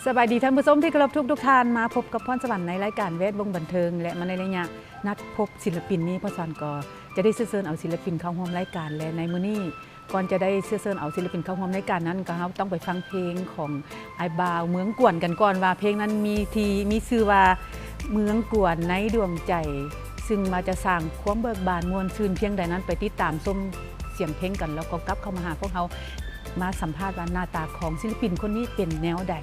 ສະບາຍດີທ່ານຜູ້ຊົມທີ່ເຄົາລົບທຸກໆທ່ານ, ມາພົບກັບພອນສະຫວັນໃນລາຍການແວດວົງບັນເທີງ ແລະ ມາໃນໄລຍະນັດພົບສິນລະປິນນີ້ ພອນສະຫວັນກໍຈະໄດ້ເຊີນເອົາສິນລະປິນເຂົ້າຮ່ວມລາຍການ ແລະ ໃນມື້ນີ້ ກ່ອນຈະໄດ້ເຊີນເອົາສິນລະປິນເຂົ້າຮ່ວມລາຍການນັ້ນ ກໍເຮົາຕ້ອງໄປຟັງເພງຂອງອ້າຍບ່າວເມືອງກວນກັນກ່ອນ ວ່າເພງນັ້ນມີທີ່ ມີຊື່ວ່າເມືອງກວນໃນດວງໃຈ ຊຶ່ງວ່າຈະສ້າງຄວາມເບີກບານມ່ວນຊື່ນພຽງໃດນັ້ນ ໄປຕິດຕາມຊົມສຽງເພງກັນ ແລ້ວກໍກັບເຂົ້າມາຫາພວກເຮົາ ມາສຳພາດວ່າໜ້າຕາຂອງສິນລະປິນຄົນນີ້ເປັນແນວໃດ.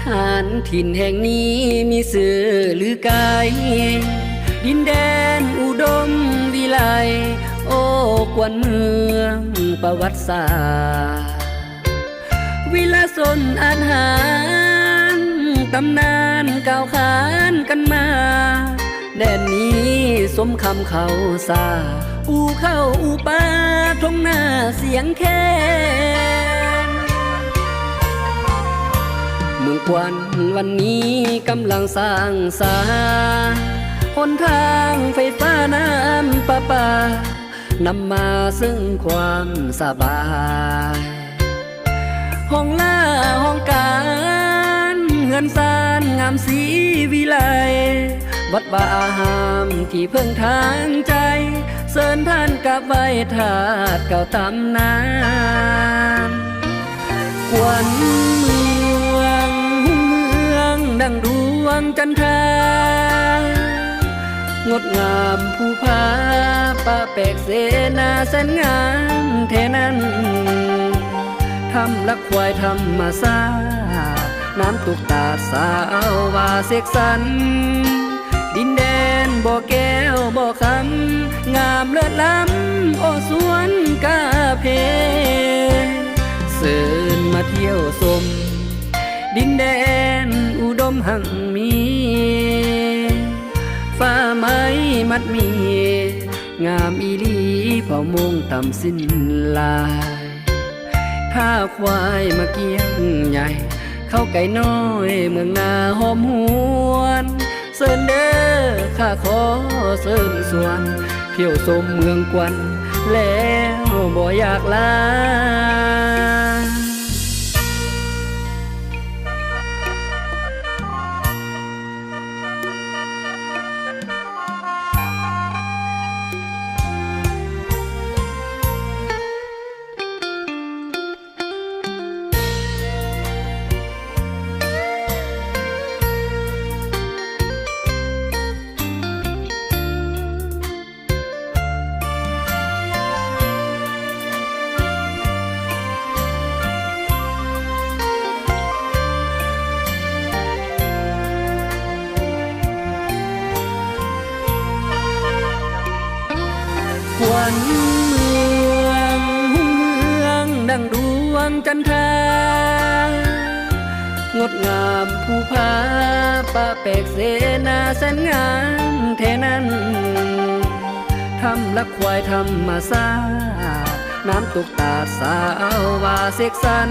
ທ່ານຖິ່ນແຫ່ງນີ້ມີຊື່ລືໄກ ດິນແດນອຸດົມວິໄລ ໂອ້ ກວນເມືອງປະຫວັດສາດ ວິລະຊົນອາດຫານ ຕຳນານກ່າວຂານກັນມາ ແດນນີ້ສົມຄຳເຂົ້າສາ ອູ່ເຂົ້າອູ່ປາ ທົ່ງນາສຽງແຄນ ເມືອງກວນວັນນີ້ກຳລັງສ້າງສາ ຫົນທາງໄຟຟ້ານ້ຳປະປາ ນຳມາເຊິ່ງຄວາມສະບາຍ ຫ້ອງລາຫ້ອງການ ເຮືອນຊານງາມສີວິໄລ ວັດວາອາຮາມທີ່ເພິ່ງທາງໃຈ ເຊີນທ່ານກາບໄຫວ້ທາດເກົ່າຕຳນານ ກວນເມືອງຮຸ່ງເຮືອງດັ່ງດວງຈັນທາ ງົດງາມພູຜາ ປະແປກເສນາແສນງາມແທ້ນັ້ນ ຖ້ຳຫຼັກຄວາຍທຳມະຊາດ ນ້ຳຕົກຕາດສາວວາເສກສັນ ດິນແດນບໍ່ແກ້ວບໍ່ຄຳ ງາມເລີດລ້ຳ ໂອສວນກາເຟ ເຊີນມາທ່ຽວຊົມ ດິນແດນອຸດົມຮັ່ງມີ ຟ້າໄມ້ມັດໝີ ງາມອີ່ຫຼີ ເຜົ່າມົ້ງຕຳສິນລາຍ ຖ້າຄວາຍມາກຽງໃຫຍ່ ເຂົ້າໄກ່ນ້ອຍເມືອງນາຫອມຫວນ ເຊີນເດີ ຂ້າຂໍເຊີນຊວນ ທ່ຽວຊົມເມືອງກວນ ແລ້ວບໍ່ຢາກລາ. ກວນເມືອງຮຸ່ງເຮືອງດັ່ງດວງຈັນທາ ງົດງາມພູຜາ ປະແປກເສນາແສນງາມແທ້ນັ້ນ ຖ້ຳຫຼັກຄວາຍທຳມະຊາດ ນ້ຳຕົກຕາດສາວວາເສກສັນ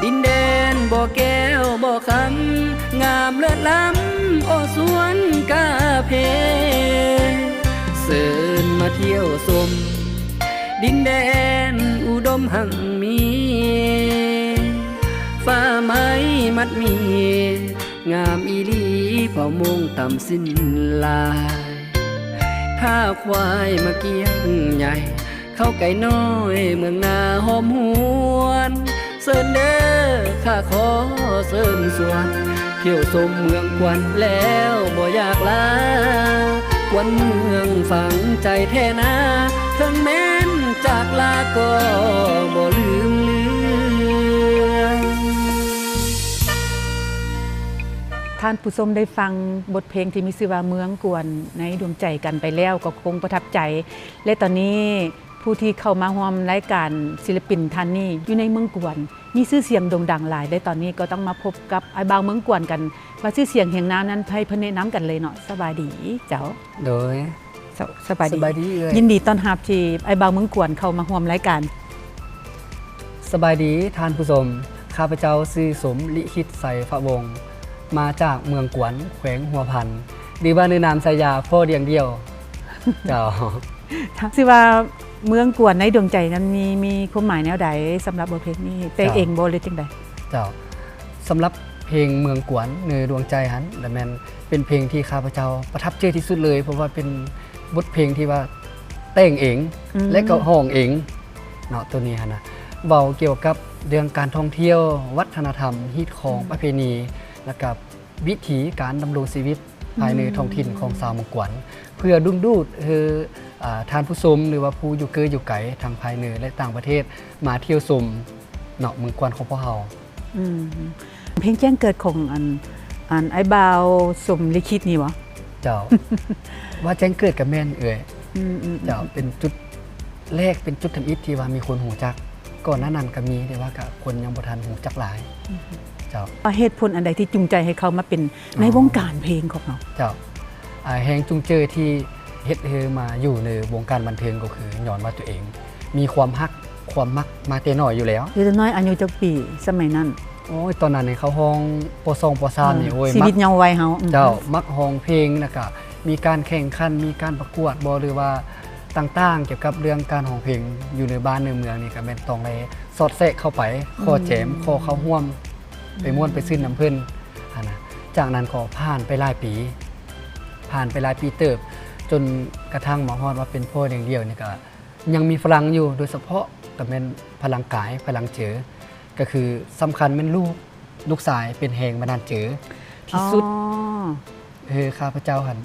ດິນແດນບໍ່ແກ້ວບໍ່ຄຳ ງາມເລີດລ້ຳ ໂອສວນກາເຟ ເຊີນມາທ່ຽວຊົມ ດິນແດນອຸດົມຮັ່ງມີ ຟ້າໄມ້ມັດໝີ ງາມອີ່ຫຼີ ເຜົ່າມົ້ງຕຳສິນລາຍ ຖ້າຄວາຍມາກຽງໃຫຍ່ ເຂົ້າໄກ່ນ້ອຍເມືອງນາຫອມຫວນ ເຊີນເດີ ຂ້າຂໍເຊີນຊວນ ທ່ຽວຊົມເມືອງກວນແລ້ວບໍ່ຢາກລາ ກວນເມືອງຝັງໃຈແທ້ນາ ເຖິງແມ່ນຈາກລາກໍບໍ່ລືມເລືອນ. ທ່ານຜູ້ຊົມໄດ້ຟັງບົດເພງທີ່ມີຊື່ວ່າເມືອງກວນໃນດວງໃຈກັນໄປແລ້ວ ກໍຄົງປະທັບໃຈ ແລະ ຕອນນີ້ຜູ້ທີ່ເຂົ້າມາຮ່ວມລາຍການ ສິລະປິນທ່ານນີ້ຢູ່ໃນເມືອງກວນ ມີຊື່ສຽງໂດ່ງດັງຫຼາຍ ແລະ ຕອນນີ້ກໍຕ້ອງມາພົບກັບອ້າຍບ່າວເມືອງກວນກັນ ວ່າຊື່ສຽງຮຽງນາມນັ້ນ ໃຫ້ເພິ່ນແນະນຳກັນເລີຍເນາະ. ສະບາຍດີເຈົ້າ. ໂດຍ ສະ ສະບາຍດີ ສະບາຍດີເອື້ອຍ ຍິນດີຕ້ອນຮັບທີ່ອ້າຍບ່າວເມືອງກວນເຂົ້າມາຮ່ວມລາຍການ. ສະບາຍດີທ່ານຜູ້ຊົມ, ຂ້າພະເຈົ້າຊື່ ສົມລິຂິດ ໄຊພະວົງ ມາຈາກເມືອງກວນ ແຂວງຫົວພັນ ຫຼືວ່າໃນນາມສາຍາ ພໍ່ລ້ຽງດ່ຽວ ເຈົ້າ. ຊື່ວ່າເມືອງກວນໃນດວງໃຈນັ້ນ ມີ ມີຄວາມໝາຍແນວໃດສຳລັບບົດເພງນີ້? ແຕ່ງເອງບໍ່ ຫຼືຈັ່ງໃດ? ເຈົ້າ ສຳລັບເພງເມືອງກວນໃນດວງໃຈຫັ້ນ ລະແມ່ນເປັນເພງທີ່ຂ້າພະເຈົ້າປະທັບໃຈທີ່ສຸດເລີຍ ເພາະວ່າເປັນບົດເພງທີ່ວ່າແຕ່ງເອງ ອືມ ແລະກໍຮ້ອງເອງເນາະ. ໂຕນີ້ຫັ້ນນະ ເວົ້າກ່ຽວກັບເລື່ອງການທ່ອງທ່ຽວ, ວັດທະນະທຳ, ຮີດຄອງ, ອືມ ປະເພນີ ແລະກະວິຖີການດຳລົງຊີວິດ ອືມ ພາຍໃນທ້ອງຖິ່ນຂອງຊາວເມືອງກວນ ເພື່ອດຶງດູດໃຫ້ ອາ ທ່ານຜູ້ຊົມ ຫຼືວ່າຜູ້ຢູ່ເກີ້ຢູ່ໄກ ທັງພາຍໃນ ແລະ ຕ່າງປະເທດ ມາທ່ຽວຊົມເນາະ ເມືອງກວນຂອງພວກເຮົາ. ອືມ ເພງແຈ້ງເກີດຂອງອັນ ອັນອ້າຍບ່າວສົມລິຂິດນີ້ບໍ? ເຈົ້າ ວ່າແຈ້ງເກີດກໍແມ່ນເອື້ອຍ. ອືມໆໆ ເຈົ້າ ເປັນຈຸດແລກ ເປັນຈຸດທຳອິດທີ່ວ່າມີຄົນຮູ້ຈັກ. ກ່ອນໜ້ານັ້ນກໍມີ ແຕ່ວ່າກໍຄົນຍັງບໍ່ທັນຮູ້ຈັກຫຼາຍ. ອືມ ເຈົ້າ. ເຫດຜົນອັນໃດທີ່ຈູງໃຈໃຫ້ເຂົ້າມາເປັນໃນ ອໍ ວົງການເພງຂອງເຮົາ? ເຈົ້າ. ອາ ແຮງຈູງໃຈທີ່ເຮັດໃຫ້ມາຢູ່ໃນວົງການບັນເທີງ ກໍຄືຍ້ອນວ່າຕົວເອງມີຄວາມຮັກ ຄວາມມັກມາແຕ່ນ້ອຍຢູ່ແລ້ວ. ແຕ່ນ້ອຍອາຍຸຈັກປີສະໄໝນັ້ນ? ໂອ້ຍ ຕອນນັ້ນນີ້ເຂົ້າຫ້ອງ ປໍສອງ ປໍສາມ ເອີ ນີ້ ໂອ້ຍ ຊີວິດເຍົາວໄວເຮົາ. ອືມ ເຈົ້າ ມັກຮ້ອງເພງ ແລ້ວກະມີການແຂ່ງຂັນ ມີການປະກວດບໍ ຫຼືວ່າຕ່າງໆ ກ່ຽວກັບເລື່ອງການຮ້ອງເພງຢູ່ໃນບ້ານໃນເມືອງນີ້ ກະແມ່ນຕ້ອງໄດ້ສອດແຊກເຂົ້າໄປ ອືມ ຂໍແຈມ ຂໍເຂົ້າຮ່ວມ ໄປມ່ວນໄປຊື່ນນຳເພິ່ນຫັ້ນນະ. ຈາກນັ້ນກໍຜ່ານໄປຫຼາຍປີ ຜ່ານໄປຫຼາຍປີເຕີບ ຈົນກະທັ່ງມາຮອດວ່າເປັນພໍ່ລ້ຽງດ່ຽວນີ້ ກະຍັງມີພະລັງຢູ່ ໂດຍສະເພາະກະແມ່ນພະລັງກາຍ ພະລັງເຈີ ກະຄືສຳຄັນແມ່ນລູກ ລູກຊາຍເປັນແຮງບັນດານເຈີທີ່ສຸດ ອໍ ເອີ ຂ້າພະເຈົ້າຫັ້ນ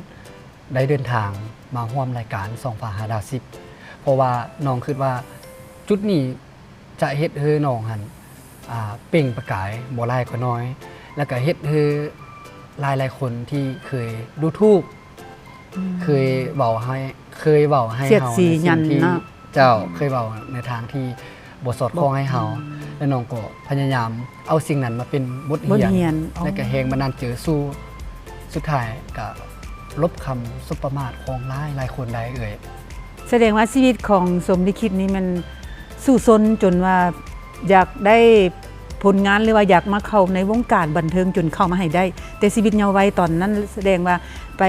ໄດ້ເດີນທາງມາຮ່ວມລາຍການສ່ອງຟ້າຫາດາວສິບ ເພາະວ່ານ້ອງຄິດວ່າຈຸດນີ້ຈະເຮັດໃຫ້ນ້ອງຫັ້ນ ອ່າ ເປັ່ງປະກາຍບໍ່ຫຼາຍກໍໜ້ອຍ ແລ້ວກະເຮັດໃຫ້ຫຼາຍໆຄົນທີ່ເຄີຍດູຖູກ ອືມ ເຄີຍເວົ້າໃຫ້ ເຄີຍເວົ້າໃຫ້ເຮົາ ສຽດສີຫຍັນເນາະ ເຈົ້າ ເຄີຍເວົ້າໃນທາງທີ່ບໍ່ສອດຄ່ອງໃຫ້ເຮົາ ອືມ ແລະ ນ້ອງກໍພະຍາຍາມ ເອົາສິ່ງນັ້ນມາເປັນບົດຮຽນ ບົດຮຽນ ແລະກະແຮງບັນດານໃຈສູ້ ສຸດທ້າຍກະລົບຄຳສົບປະໝາດຂອງຫຼາຍໆຄົນໄດ້ເອີຍ. ສະແດງວ່າຊີວິດຂອງສົມລິຂິດນີ້ແມ່ນສູ້ຊົນຈົນວ່າຢາກໄດ້ຜົນງານ ຫຼືວ່າຢາກມາເຂົ້າໃນວົງການບັນເທີງຈົນເຂົ້າມາໃຫ້ໄດ້ ແຕ່ຊີວິດເຍົາວໄວຕອນນັ້ນສະແດງວ່າໄປ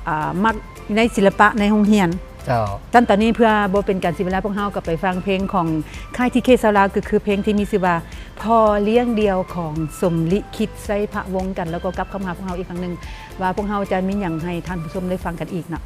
ອ່າ ມັກໃນສິລະປະໃນໂຮງຮຽນ. ເຈົ້າ. ຊັ້ນຕອນນີ້ເພື່ອບໍ່ເປັນການເສຍເວລາ ພວກເຮົາກໍໄປຟັງເພງຂອງຄ້າຍທີເຄຊາວລາວ ກໍຄືເພງທີ່ມີຊື່ວ່າ ພໍ່ລ້ຽງດ່ຽວ ຂອງສົມລິຂິດ ໄຊພະວົງ ກັນ ແລ້ວກໍກັບເຂົ້າມາຫາພວກເຮົາອີກຄັ້ງໜຶ່ງ ວ່າພວກເຮົາຈະມີຫຍັງໃຫ້ທ່ານຜູ້ຊົມໄດ້ຟັງກັນອີກເນາະ.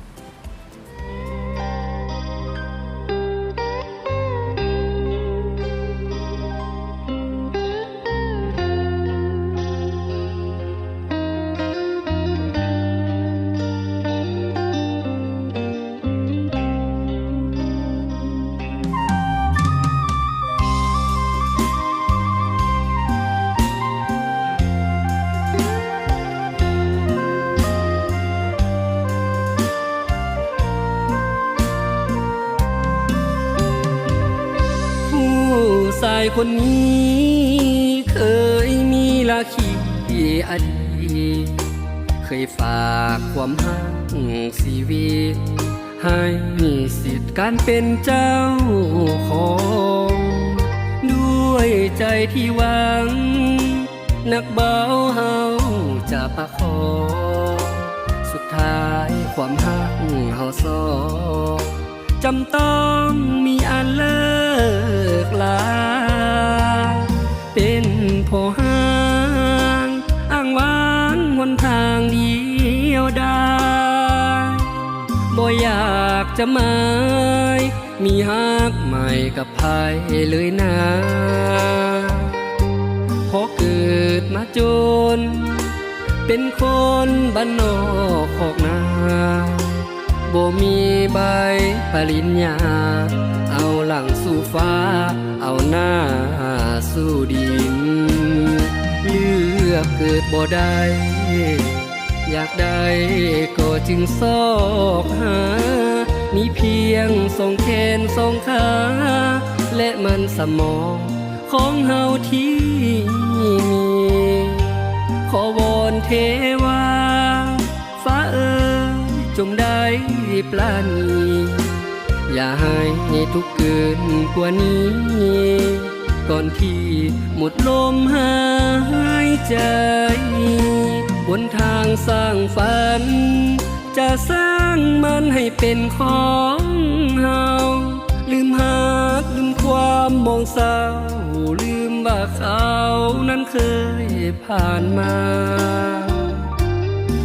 ຜູ້ຊາຍຄົນນີ້ເຄີຍມີລາຄີອະດີດ ເຄີຍຝາກຄວາມຮັກຊີວິດ ໃຫ້ສິດການເປັນເຈົ້າຂອງ ດ້ວຍໃຈທີ່ຫວັງ ນັກເບົາເຮົາຈະປະຄອງ ສຸດທ້າຍຄວາມຮັກເຮົາສອງ ຈຳຕ້ອງມີອັນເລີກລາ ເປັນພໍ່ຮ້າງອ້າງວ້າງຫົນທາງດຽວດາຍ ບໍ່ຢາກຈະໝາຍມີຮັກໃໝ່ກັບໃຜເລີຍນາ ເພາະເກີດມາຈົນ ເປັນຄົນບ້ານນອກຄອກນາ ບໍ່ມີໃບປະລິນຍາ ເອົາຫຼັງສູ່ຟ້າ ເອົາໜ້າສູ່ດິນ ເລືອກເກີດບໍ່ໄດ້ ຢາກໄດ້ກໍຈຶ່ງຊອກຫາ ມີພຽງສອງແຂນສອງຂາ ແລະມັນສະໝອງຂອງເຮົາທີ່ມີ ຂໍວອນເທວາ ຟ້າເອີຍ ຈົ່ງໄດ້ປານີ ຢ່າໃຫ້ທຸກເກີນກວ່ານີ້ ກ່ອນທີ່ໝົດລົມຫາຍໃຈ ຫົນທາງສ້າງຝັນ ຈະສ້າງມັນໃຫ້ເປັນຂອງເຮົາ ລືມຮັກ ລືມຄວາມໝອງເສົ້າ ລືມວ່າເຂົານັ້ນເຄີຍ ຜ່ານມາ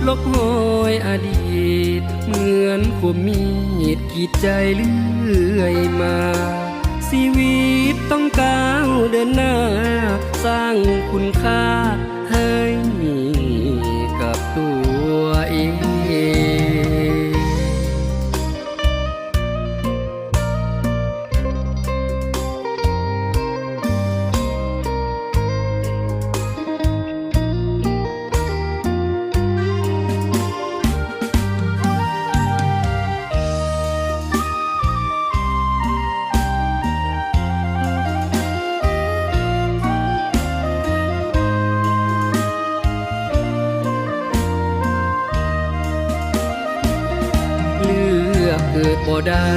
ລົບຮອຍອະດີດ ເໝືອນຄວາມມີດກຣີດໃຈເລື້ອຍມາ ຊີວິດຕ້ອງກ້າວເດີນໜ້າ ສ້າງຄຸນຄ່າໃຫ້ກັບຕົວເອງ. ເລືອກເກີດບໍ່ໄດ້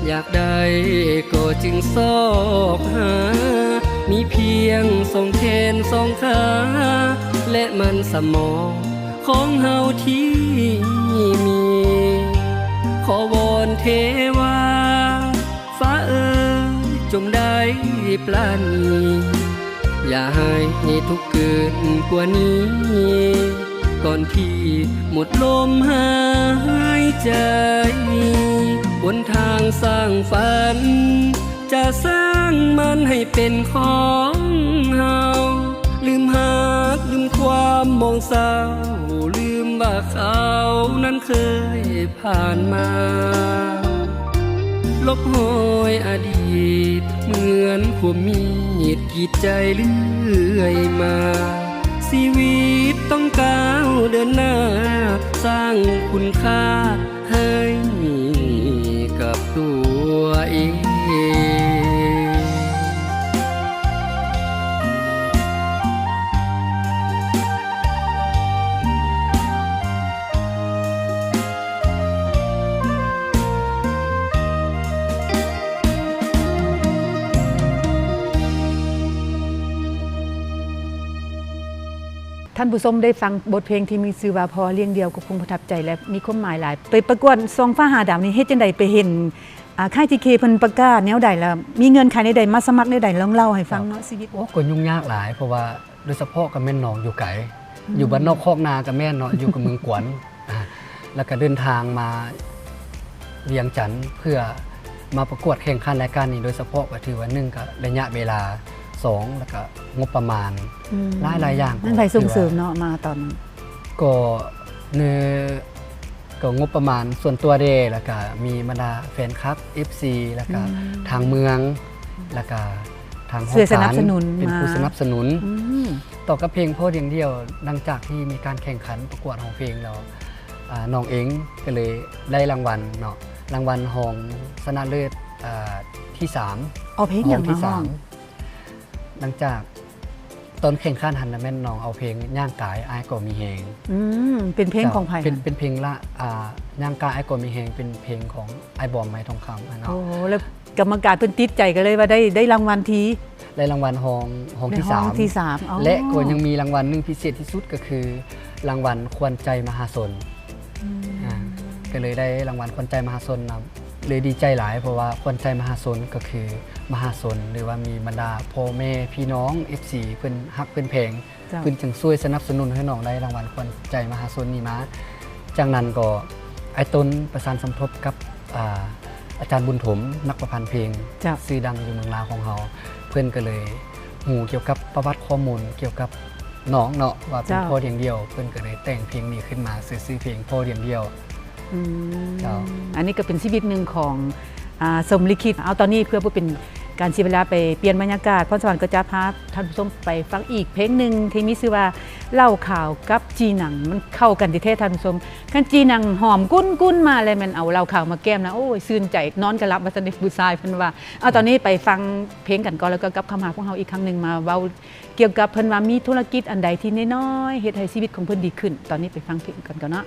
ຢາກໄດ້ກໍຈຶ່ງຊອກຫາ ມີພຽງສອງແຂນສອງຂາ ແລະມັນສະໝອງຂອງເຮົາທີ່ມີ ຂໍວອນເທວາ ຟ້າເອີຍ ຈົ່ງໄດ້ປານີ ຢ່າໃຫ້ທຸກເກີນກວ່ານີ້ ກ່ອນທີ່ໝົດລົມຫາຍໃຈ ຫົນທາງສ້າງຝັນ ຈະສ້າງມັນໃຫ້ເປັນຂອງເຮົາ ລືມຮັກ ລືມຄວາມໝອງເສົ້າ ລືມວ່າເຂົານັ້ນເຄີຍ ຜ່ານມາ ລົບຮອຍອະດີດ ເໝືອນຄວາມມີດກຣີດໃຈເລື້ອຍມາ ຊີວິດຕ້ອງກ້າວເດີນໜ້າ ສ້າງຄຸນຄ່າໃຫ້ກັບຕົວເອງ. ທ່ານຜູ້ຊົມໄດ້ຟັງບົດເພງທີ່ມີຊື່ວ່າ ພໍ່ລ້ຽງດ່ຽວ ກໍຄົງປະທັບໃຈ ແລະ ມີຄວາມໝາຍຫຼາຍ. ໄປປະກວດສ່ອງຟ້າຫາດາວນີ້ ເຮັດຈັ່ງໃດໄປເຫັນ ອາ ຄ້າຍທີເຄ ເພິ່ນປະກາດແນວໃດ ແລ້ວມີເງື່ອນໄຂແນວໃດ ມາສະໝັກແນວໃດ ລອງເລົ່າໃຫ້ຟັງເນາະ ຊີວິດ? ໂອ້ ກໍຫຍຸ້ງຍາກຫຼາຍ ເພາະວ່າ ໂດຍສະເພາະກໍແມ່ນໜອງຢູ່ໄກ ອືມ ຢູ່ບ້ານນອກຄອກນາກໍແມ່ນເນາະ ຢູ່ກັບເມືອງກວນ ອາ ແລ້ວກໍເດີນທາງມາວຽງຈັນ ເພື່ອມາປະກວດແຂ່ງຂັນລາຍການນີ້ໂດຍສະເພາະ ກໍຖືວ່າ ໜຶ່ງ ກໍໄລຍະເວລາ ສອງ ແລ້ວກໍງົບປະມານ ອືມ ຫຼາຍໆຢ່າງ ມັນໃຜສົ່ງເສີມເນາະ ມາຕອນນັ້ນ? ກໍ ເອີ ກໍງົບປະມານສ່ວນຕົວເດ້ ແລ້ວກະມີບັນດາແຟນຄລັບ ເອັຟຊີ ແລ້ວກະ ອືມ ທາງເມືອງ ແລ້ວກະທາງຫ້ອງການ ເປັນຜູ້ສະໜັບສະໜູນ ເປັນຜູ້ສະໜັບສະໜູນ ອືມ ຕໍ່ກັບເພງພໍ່ລ້ຽງດ່ຽວ ຫຼັງຈາກທີ່ມີການແຂ່ງຂັນປະກວດຮ້ອງເພງແລ້ວ ອາ ນ້ອງເອງກໍເລີຍໄດ້ລາງວັນເນາະ ລາງວັນຮອງຊະນະເລີດ ອາ ທີສາມ ເອົາເພງຫຍັງມາຮ້ອງ? ຮອງທີສາມ ຫຼັງຈາກ ຕອນແຂ່ງຂັນຫັ້ນນະ ແມ່ນນ້ອງເອົາເພງຍ່າງກາຍອ້າຍກໍມີແຮງ ອືມ ເປັນເພງຂອງໃຜ? ເຈົ້າ ເປັນ ເປັນເພງລະ ອ່າ ຍ່າງກາຍອ້າຍກໍມີແຮງ ເປັນເພງຂອງອ້າຍບອມ ໄມ້ທອງຄຳຫັ້ນເນາະ ໂອ້ ແລ້ວກຳມະການເພິ່ນຕິດໃຈ ກໍເລີຍວ່າໄດ້ ໄດ້ລາງວັນທີ ໄດ້ລາງວັນຮອງ ຮອງທີສາມ ຮອງທີສາມ ອໍ ແລະ ກໍຍັງມີລາງວັນໜຶ່ງພິເສດທີ່ສຸດ ກໍຄືລາງວັນຂວັນໃຈມະຫາຊົນ ອືມ ອ່າ ກໍເລີຍໄດ້ລາງວັນຂວັນໃຈມະຫາຊົນນຳ ເລີຍດີໃຈຫຼາຍ ເພາະວ່າຂວັນໃຈມະຫາຊົນກໍຄືມະຫາຊົນ ຫຼືວ່າມີບັນດາພໍ່ແມ່ພີ່ນ້ອງ ເອັຟຊີ ເພິ່ນຮັກເພິ່ນແພງ ເຈົ້າ ເພິ່ນຈຶ່ງຊ່ວຍສະໜັບສະໜູນໃຫ້ນ້ອງໄດ້ລາງວັນຂວັນໃຈມະຫາຊົນນີ້ມາ. ຈາກນັ້ນກໍອ້າຍຕົ້ນປະສານສົມທົບກັບ ອາ ອາຈານບຸນຖົມ ນັກປະພັນເພງ ເຈົ້າ ຊື່ດັງຢູ່ເມືອງລາວຂອງເຮົາ ເພິ່ນກໍເລີຍຮູ້ກ່ຽວກັບປະຫວັດຂໍ້ມູນກ່ຽວກັບ ນ້ອງເນາະ ວ່າເປັນ ເຈົ້າ ພໍ່ລ້ຽງດ່ຽວ ເພິ່ນກໍເລີຍແຕ່ງເພງນີ້ຂຶ້ນມາ ຊື່ ຊື່ເພງພໍ່ລ້ຽງດ່ຽວ ອືມ ເຈົ້າ ອັນນີ້ກໍເປັນຊີວິດໜຶ່ງຂອງ ອາ ສົມລິຂິດ. ເອົາ ຕອນນີ້ເພື່ອບໍ່ເປັນ ການເສຍເວລາໄປປ່ຽນບັນຍາກາດ, ພອນສະຫວັນກໍຈະພາທ່ານຜູ້ຊົມໄປຟັງອີກເພງໜຶ່ງທີ່ມີຊື່ວ່າ ເຫຼົ້າຂາວກັບຈີ່ໜັງ ມັນເຂົ້າກັນແທ້ໆທ່ານຜູ້ຊົມ. ຄັນຈີ່ໜັງຫອມກຸ້ນໆມາ ແລ້ວແມ່ນເອົາເຫຼົ້າຂາວມາແກ້ມນະ ໂອ້ຍ ຊື່ນໃຈ ນອນກໍຫຼັບ ວ່າຊັ້ນເດ ຜູ້ຊາຍເພິ່ນວ່າ. ເອົາ ຕອນນີ້ໄປຟັງເພງກັນກ່ອນ ແລ້ວກໍກັບເຂົ້າມາພວກເຮົາອີກຄັ້ງໜຶ່ງ ມາເວົ້າກ່ຽວກັບເພິ່ນວ່າມີທຸລະກິດອັນໃດທີ່ນ້ອຍໆເຮັດໃຫ້ຊີວິດຂອງເພິ່ນດີຂຶ້ນ. ຕອນນີ້ໄປຟັງເພງກັນກ່ອນເນາະ.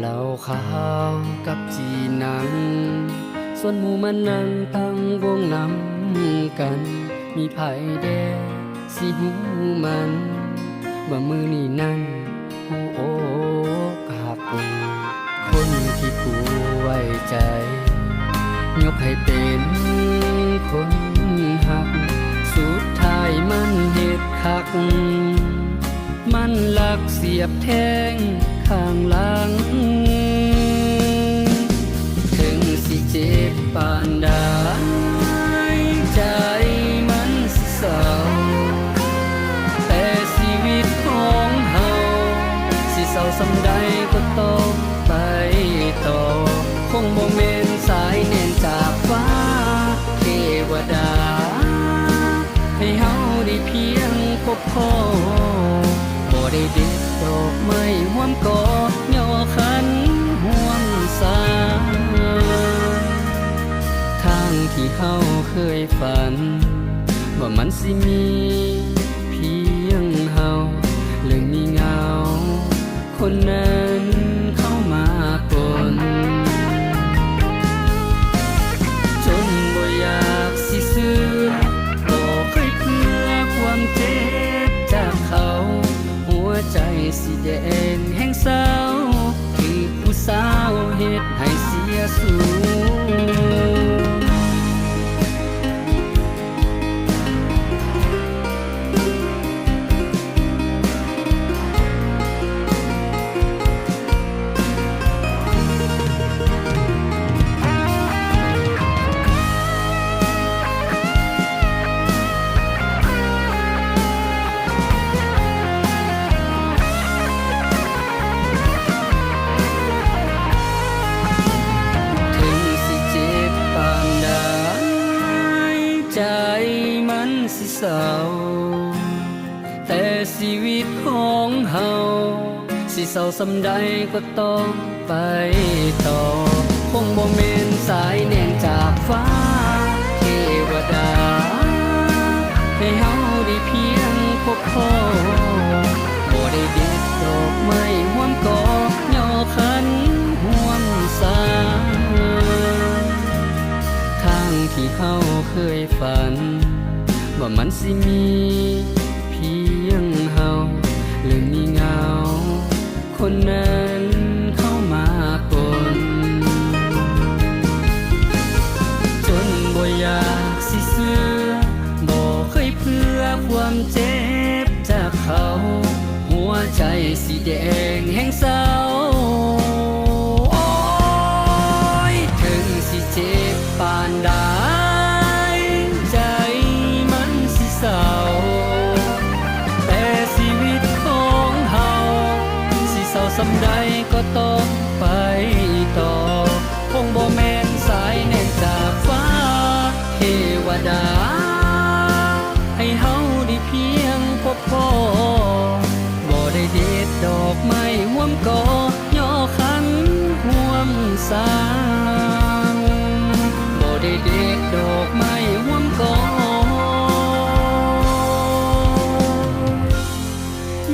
ເຫຼົ້າຂາວກັບຈີ່ໜັງ ຊວນໝູ່ມານັ່ງຕັ້ງວົງນຳກັນ ມີໃຜແດ່ຊິຮູ້ມັນ ວ່າມື້ນີ້ນັ້ນ ຫົວອົກຫັກ ຄົນທີ່ຜູ້ໄວ້ໃຈ ຍົກໃຫ້ເປັນຄົນຮັກ ສຸດທ້າຍມັນເຮັດຄັກ ມັນລັກສຽບແທງຂ້າງຫຼັງ ເຖິງຊິເຈັບປານໃດ ໃຈມັນຊິເສົ້າ ແຕ່ຊີວິດຂອງເຮົາ ຊິເສົ້າສ່ຳໃດກໍຕ້ອງໄປຕໍ່ ຄົງບໍ່ແມ່ນສາຍແນນຈາກຟ້າເທວະດາ ໃຫ້ເຮົາໄດ້ພຽງພົບພໍ້ ບໍ່ໄດ້ເດັດດອກໄມ້ຮ່ວມກໍຍໍຂັນຮ່ວມສາ ທາງທີ່ເຮົາເຄີຍຝັນ ວ່າມັນຊິມີພຽງເຮົາ ແລະມີເງົາ ຄົນນັ້ນເຂົ້າມາປົນ ຈົນບໍ່ຢາກຊິເຊື່ອ ບໍ່ເຄີຍເພື່ອຄວາມເຈັບຈາກເຂົາ ຫົວໃຈສີແດງແຮງເສົ້າ ຖືກຜູ້ສາວເຮັດໃຫ້ເສຍສູນ. ເຖິງຊິເຈັບປານໃດ ໃຈມັນຊິເສົ້າ ແຕ່ຊີວິດຂອງເຮົາ ຊິເສົ້າສ່ຳໃດກໍຕ້ອງໄປຕໍ່ ຄົງບໍ່ແມ່ນສາຍແນນຈາກຟ້າເທວະດາ ໃຫ້ເຮົາໄດ້ພຽງພົບພໍ້ ບໍ່ໄດ້ເດັດດອກໄມ້ຮ່ວມກໍຍໍຂັນຮ່ວມສາ ທາງທີ່ເຮົາເຄີຍຝັນ ວ່າມັນຊິມີພຽງເຮົາ ຫຼືມີເງົາຄົນນັ້ນເຂົ້າມາປົນ ຈົນບໍ່ຢາກຊິເຊື່ອ ບໍ່ເຄີຍເພື່ອຄວາມເຈັບຈາກເຂົາ ຫົວໃຈສີແດງແຮງເສົ້າ ໂອ້ຍ ເຖິງຊິເຈັບປານໃດ ໃຈມັນຊິເສົ້າ ແຕ່ຊີວິດຂອງເຮົາ ຊິເສົ້າສ່ຳໃດກໍຕ້ອງໄປຕໍ່ ຄົງບໍ່ແມ່ນສາຍແນນຈາກຟ້າເທວະດາ ໃຫ້ເຮົາໄດ້ພຽງພົບພໍ້ ບໍ່ໄດ້ເດັດດອກໄມ້ຮ່ວມກໍຍໍຂັນຮ່ວມສາ ບໍ່ໄດ້ເດັດດອກໄມ້ຮ່ວມກໍ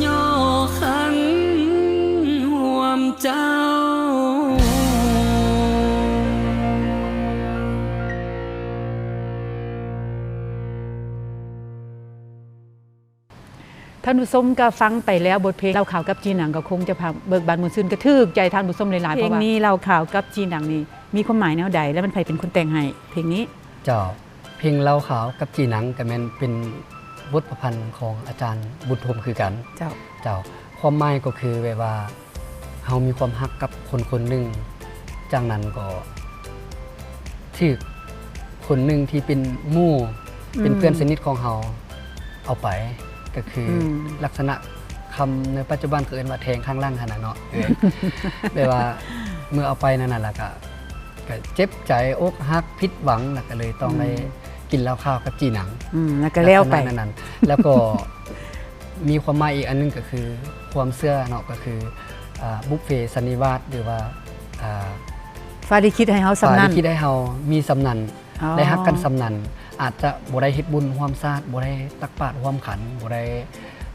ຍໍຂັນຮ່ວມເຈົ້າ. ທ່ານຜູ້ຊົມກໍຟັງໄປແລ້ວບົດເພງເຫຼົ້າຂາວກັບຈີໜັງ ກໍຄົງຈະພາເບີກບານມ່ວນຊື່ນ ກໍຖືກໃຈທ່ານຜູ້ຊົມຫຼາຍໆ ເພງນີ້ເຫຼົ້າຂາວກັບຈີໜັງນີ້ມີຄວາມໝາຍແນວໃດ ແລະມັນໃຜເປັນຄົນແຕ່ງໃຫ້ເພງນີ້? ເຈົ້າ ເພງເຫຼົ້າຂາວກັບຈີໜັງກໍແມ່ນເປັນບົດປະພັນຂອງອາຈານບຸນທົມຄືກັນ. ເຈົ້າ ເຈົ້າ ຄວາມໝາຍກໍຄືແບບວ່າ ເຮົາມີຄວາມຮັກກັບຄົນຄົນໜຶ່ງ ຈາກນັ້ນກໍຖືກຄົນໜຶ່ງທີ່ເປັນໝູ່ ເປັນເພື່ອນສະໜິດຂອງເຮົາເອົາໄປ ກໍຄື ອືມ ລັກສະນະຄຳໃນປັດຈຸບັນເຂົາເອີ້ນວ່າແທງຂ້າງຫຼັງຫັ້ນນະເນາະ ເອີ ແບບວ່າເມື່ອເອົາໄປນັ້ນນະ ແລ້ວກະ ກະເຈັບໃຈ ອົກຫັກ ຜິດຫວັງ ແລ້ວກະເລີຍຕ້ອງໄດ້ ອືມ ກິນເຫຼົ້າຂາວກັບຈີໜັງ ອືມ ແລ້ວກະແລ້ວໄປ ລັກສະນະນັ້ນ ແລ້ວກໍ ມີຄວາມໝາຍອີກອັນໜຶ່ງກໍຄືຄວາມເຊື່ອເນາະ ກໍຄື ອາ ບຸບເພສັນນິວາດ ຫຼືວ່າ ອາ ຟ້າລິຂິດໃຫ້ເຮົາສ່ຳນັ້ນ ຟ້າລິຂິດໃຫ້ເຮົາມີສ່ຳນັ້ນ ອໍ ໄດ້ຮັກກັນສ່ຳນັ້ນ ອາດຈະບໍ່ໄດ້ເຮັດບຸນຮ່ວມຊາດ ບໍ່ໄດ້ຕັກບາດຮ່ວມຂັນ ບໍ່ໄດ້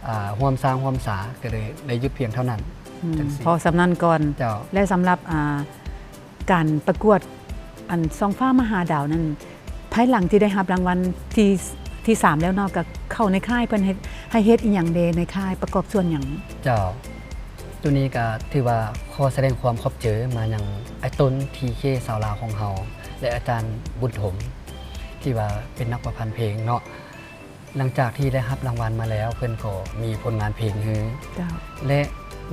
ອາ ຮ່ວມສ້າງຮ່ວມສາ ກໍເລີຍໄດ້ຢຸດພຽງເທົ່ານັ້ນ ອືມ ຈັ່ງຊີ້ ພໍສ່ຳນັ້ນກ່ອນ ເຈົ້າ ແລະສຳລັບ ອາ ການປະກວດ ອັນ ສ່ອງຟ້າມາຫາດາວນັ້ນ ພາຍຫຼັງທີ່ໄດ້ຮັບລາງວັນທີ ທີສາມແລ້ວເນາະ ກໍເຂົ້າໃນຄ້າຍເພິ່ນເຮັດ ໃຫ້ເຮັດອີ່ຫຍັງແດ່ໃນຄ້າຍ ປະກອບສ່ວນຫຍັງ? ເຈົ້າ ໂຕນີ້ກໍຖືວ່າຂໍສະແດງຄວາມຂອບໃຈມາຍັງອ້າຍຕົ້ນ ທີເຄ ຊາວລາວຂອງເຮົາ ແລະອາຈານບຸນທົມ ທີ່ວ່າເປັນນັກປະພັນເພງເນາະ. ຫຼັງຈາກທີ່ໄດ້ຮັບລາງວັນມາແລ້ວ ເພິ່ນກໍມີຜົນງານເພງໃຫ້ ເຈົ້າ ແລະ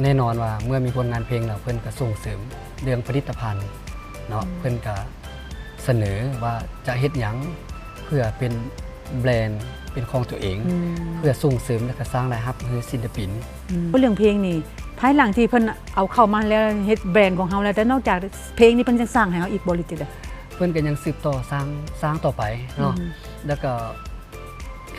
ແນ່ນອນວ່າເມື່ອມີຜົນງານເພງແລ້ວ ເພິ່ນກໍສົ່ງເສີມເລື່ອງຜະລິດຕະພັນເນາະ ອືມ ເພິ່ນກໍສະເໜີວ່າຈະເຮັດຫຍັງເພື່ອເປັນແບຣນເປັນຂອງຕົວເອງ ອືມ ເພື່ອສົ່ງເສີມ ແລະກະສ້າງລາຍຮັບໃຫ້ສິນລະປິນ ອືມ ເວົ້າເລື່ອງເພງນີ້ ພາຍຫຼັງທີ່ເພິ່ນເອົາເຂົ້າມາແລ້ວ ເຮັດແບຣນຂອງເຮົາແລ້ວ ແຕ່ນອກຈາກເພງນີ້ ເພິ່ນຍັງສ້າງໃຫ້ເຮົາອີກບໍ່ ຫຼືຈັ່ງໃດ? ເພິ່ນກໍຍັງສືບຕໍ່ສ້າງ ສ້າງຕໍ່ໄປເນາະ ອືມ ແລ້ວກໍ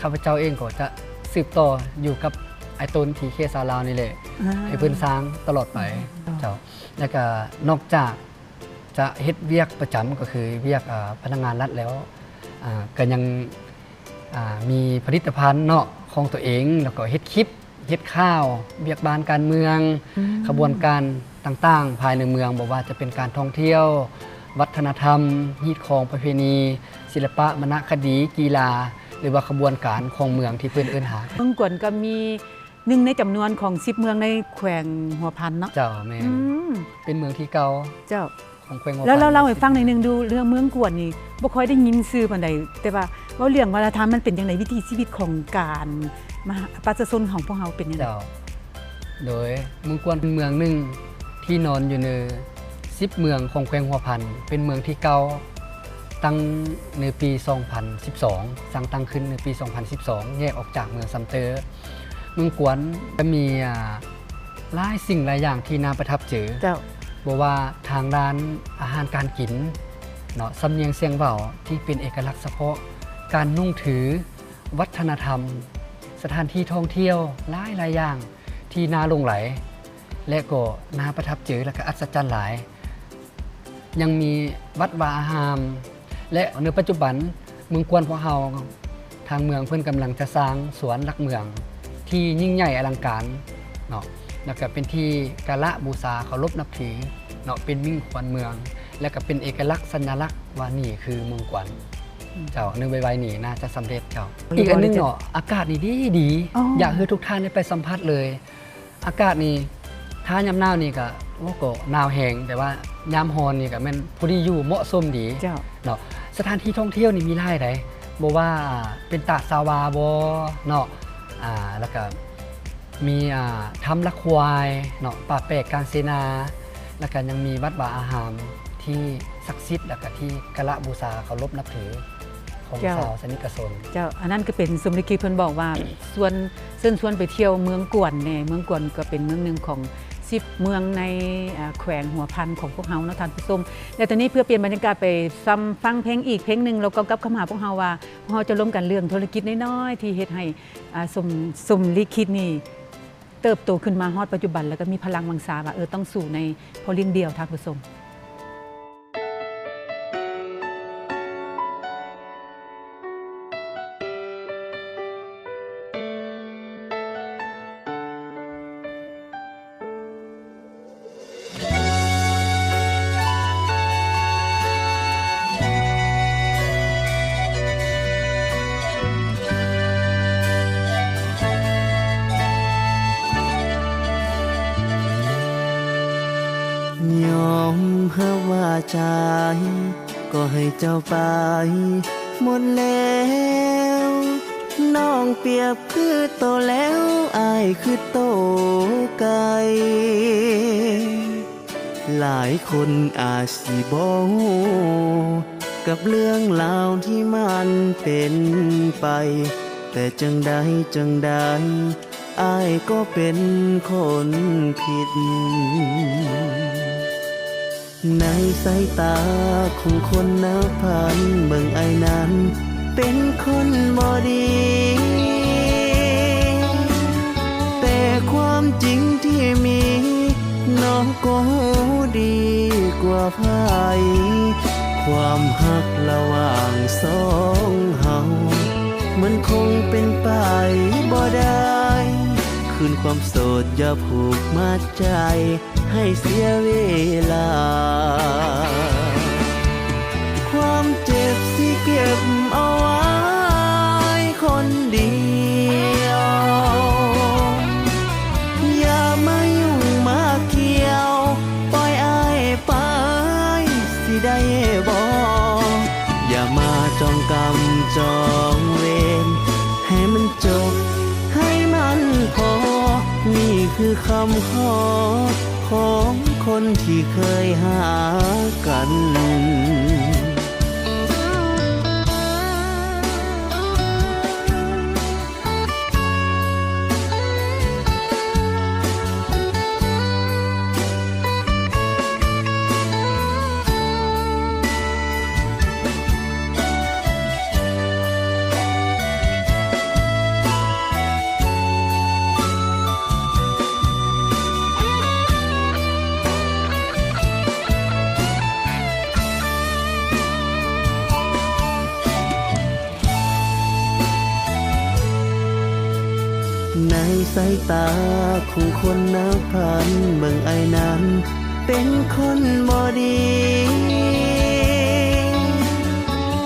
ຂ້າພະເຈົ້າເອງກໍຈະສືບຕໍ່ຢູ່ກັບອ້າຍຕົ້ນ ທີເຄ ຊາວລາວນີ້ແຫຼະ ອາ ໃຫ້ເພິ່ນສ້າງຕະຫຼອດໄປ ອືມ ເຈົ້າ ແລ້ວກະນອກຈາກຈະເຮັດວຽກປະຈຳ ກໍຄືວຽກ ອາ ພະນັກງານລັດແລ້ວ ອາ ກະຍັງ ອາ ມີຜະລິດຕະພັນເນາະ ຂອງຕົວເອງ ແລ້ວກໍເຮັດຄລິບ ເຮັດຂ່າວ ວຽກບ້ານການເມືອງ ອືມ ຂະບວນການຕ່າງໆ ພາຍໃນເມືອງ ບໍ່ວ່າຈະເປັນການທ່ອງທ່ຽວ, ວັດທະນະທຳ, ຮີດຄອງປະເພນີ, ສິລະປະ, ວັນນະຄະດີ, ກິລາ ຫຼືວ່າຂະບວນການຂອງເມືອງທີ່ເພິ່ນເອີ້ນຫາ. ເມືອງກວນກໍມີໜຶ່ງໃນຈຳນວນຂອງສິບເມືອງໃນແຂວງຫົວພັນເນາະ. ເຈົ້າ ແມ່ນ. ອືມ ເປັນເມືອງທີເກົ້າ ເຈົ້າ ຂອງແຂວງຫົວພັນ. ແລ້ວເລົ່າໃຫ້ຟັງໜ້ອຍໜຶ່ງດູ ເລື່ອງເມືອງກວນນີ້ ບໍ່ຄ່ອຍໄດ້ຍິນຊື່ປານໃດ ແຕ່ວ່າເວົ້າເລື່ອງວັດທະນະທຳ ມັນເປັນຈັ່ງໃດ? ວິຖີຊີວິດຂອງການມາ ປະຊາຊົນຂອງພວກເຮົາເປັນຈັ່ງໃດ? ເຈົ້າ ໂດຍເມືອງກວນເປັນເມືອງໜຶ່ງທີ່ນອນຢູ່ໃນສິບເມືອງຂອງແຂວງຫົວພັນ ເປັນເມືອງທີເກົ້າ ຕັ້ງໃນປີສອງພັນສິບສອງ ສ້າງຕັ້ງຂຶ້ນໃນປີສອງພັນສິບສອງ ແຍກອອກຈາກເມືອງຊຳເຕີ. ເມືອງກວນຈະມີ ອາ ຫຼາຍສິ່ງຫຼາຍຢ່າງທີ່ໜ້າປະທັບໃຈ ເຈົ້າ ບໍ່ວ່າທາງດ້ານອາຫານການກິນເນາະ, ສຳນຽງສຽງເວົ້າທີ່ເປັນເອກະລັກສະເພາະ, ການນຸ່ງຖື, ວັດທະນະທຳ, ສະຖານທີ່ທ່ອງທ່ຽວຫຼາຍໆຢ່າງທີ່ໜ້າຫຼົງໄຫຼ ແລະ ກໍໜ້າປະທັບໃຈ ແລະ ກໍອັດສະຈັນຫຼາຍ. ຍັງມີວັດວາອາຮາມ ແລະ ໃນປັດຈຸບັນເມືອງກວນພວກເຮົາ ທາງເມືອງເພິ່ນກຳລັງຈະສ້າງສວນຫຼັກເມືອງທີ່ຍິ່ງໃຫຍ່ອະລັງການເນາະ ແລ້ວກະເປັນທີ່ກາລະບູຊາເຄົາລົບນັບຖືເນາະ ເປັນມິ່ງຂວັນເມືອງ ແລ້ວກະເປັນເອກະລັກສັນຍາລັກວ່ານີ້ຄືເມືອງກວນ ເຈົ້າ ໃນໄວໆນີ້ໜ້າຈະສຳເລັດເຈົ້າ. ອີກອັນໜຶ່ງເນາະ ອາກາດນີ້ດີໆ ຢາກໃຫ້ທຸກທ່ານໄດ້ໄປສຳຜັດເລີຍ. ອາກາດນີ້ ຖ້າຍາມໜາວນີ້ກະ ໂອ້ ກໍໜາວແຮງ ແຕ່ວ່າຍາມຮ້ອນນີ້ກະແມ່ນພໍດີຢູ່ ເໝາະສົມດີ ເຈົ້າ ເນາະ. ສະຖານທີ່ທ່ອງທ່ຽວນີ້ມີຫຼາຍໃດ໋ ບໍ່ວ່າເປັນຕາດຊາວາບໍເນາະ ອາ ແລ້ວກະມີ ອາ ຖ້ຳລະຄວາຍເນາະ ປ່າແປກກາງເສນາ ແລ້ວກະຍັງມີວັດວາອາຮາມທີ່ສັກສິດ ແລ້ວກະທີ່ກາລະບູຊາເຄົາລົບນັບຖື ຂອງ ເຈົ້າ ຊາວສະນິກະຊົນ. ເຈົ້າ ອັນນັ້ນກໍເປັນສົມລິຂິດເພິ່ນບອກວ່າ ຊວນ ເຊີນຊວນໄປທ່ຽວເມືອງກວນແດ່. ເມືອງກວນກໍເປັນເມືອງໜຶ່ງຂອງສິບເມືອງໃນ ອາ ແຂວງຫົວພັນຂອງພວກເຮົາເນາະທ່ານຜູ້ຊົມ. ແລະ ຕອນນີ້ເພື່ອປ່ຽນບັນຍາກາດໄປຊຳຟັງເພງອີກເພງໜຶ່ງ ແລ້ວກໍກັບເຂົ້າມາຫາພວກເຮົາວ່າ ພວກເຮົາຈະລົມກັນເລື່ອງທຸລະກິດນ້ອຍໆ ທີ່ເຮັດໃຫ້ ອາ ສົມ ສົມລິຂິດນີ້ເຕີບໂຕຂຶ້ນມາຮອດປັດຈຸບັນ ແລ້ວກໍມີພະລັງວັງຊາວ່າ ເອີ ຕ້ອງສູ້ໃນພໍລຽງດ່ຽວ ທ່ານຜູ້ຊົມ. ຊາຍກໍໃຫ້ເຈົ້າໄປໝົດແລ້ວ. ນ້ອງປຽບຄືໂຕແລ້ວ ອ້າຍຄືໂຕໄກ່. ຫຼາຍຄົນອາດຊິບໍ່ຮູ້ກັບເລື່ອງລາວທີ່ມັນເປັນໄປ, ແຕ່ຈັ່ງໃດຈັ່ງໃດ ອ້າຍກໍເປັນຄົນຜິດ. ໃນສາຍຕາຂອງຄົນນັບພັນ ເບິ່ງອ້າຍນັ້ນເປັນຄົນບໍ່ດີ, ແຕ່ຄວາມຈິງທີ່ມີ ນ້ອງກໍຮູ້ດີກວ່າໃຜ. ຄວາມຮັກລະຫວ່າງສອງເຮົາ ມັນຄົງເປັນໄປບໍ່ໄດ້. ຄືນຄວາມໂສດຢ່າຜູກມັດໃຈ ໃຫ້ເສຍເວລາ. ຄວາມເຈັບຊິເກັບເອົາໄວ້ຄົນດຽວ, ຢ່າມາຫຍຸ້ງມາກ່ຽວ, ປ່ອຍອ້າຍໄປຊິໄດ້ບໍ່? ຢ່າມາຈອງກຳຈອງເວນ ໃຫ້ມັນຈົບ ໃຫ້ມັນພໍ, ນີ້ຄືຄຳຂໍ ຂອງຄົນທີ່ເຄີຍຮັກກັນ. ໃນສາຍຕາຂອງຄົນນັບພັນ ເບິ່ງອ້າຍນັ້ນເປັນຄົນບໍ່ດີ,